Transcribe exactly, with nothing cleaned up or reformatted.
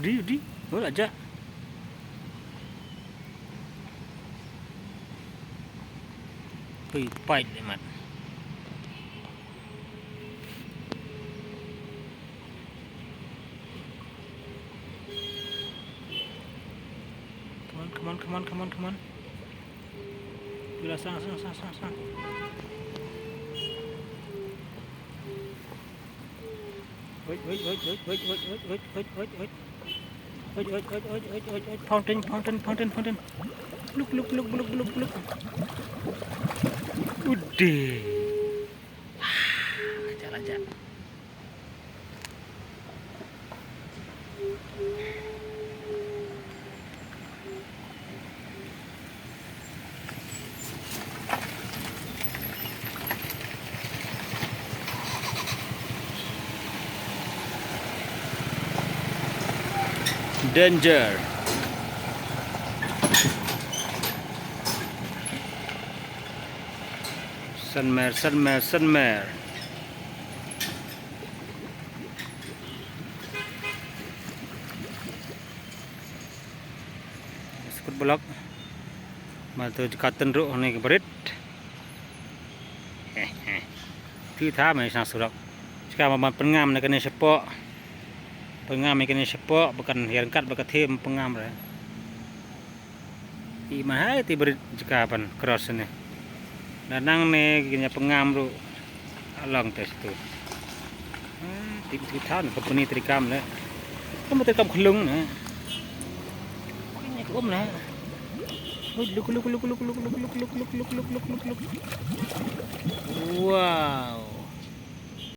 Di, di, oh, aja. Pui, pait deh, mat. Come on, come on, come on, come on, come on. Gila, sang, sang, sang, sang, sang. Wait, wait, wait, wait, wait, wait, wait, wait, wait, wait, wait. Wait, wait, wait, wait, wait, wait, wait. Fountain, fountain, fountain, fountain. Look, look, look, look, look, look. Udah. Lanjut, lanjut. Danger. Sanmer, sanmer, sanmer. Skut blok. Matu jkatan ruh ni ke berit. Heh, heh. Ti tha mai sang surok. Jka ma ban pengam na kene sepo. Pengam na kene sepo, bukan yang kat baka them pengam re. Ti ma hai ti berit jka ban cross ne. Danang ne kenya pengam ruh. Along te situ. Ah, ti, ti than company trikam le. Kam trikam khlung ne. Kenya kum ne. Luk, luk, luk. Wow.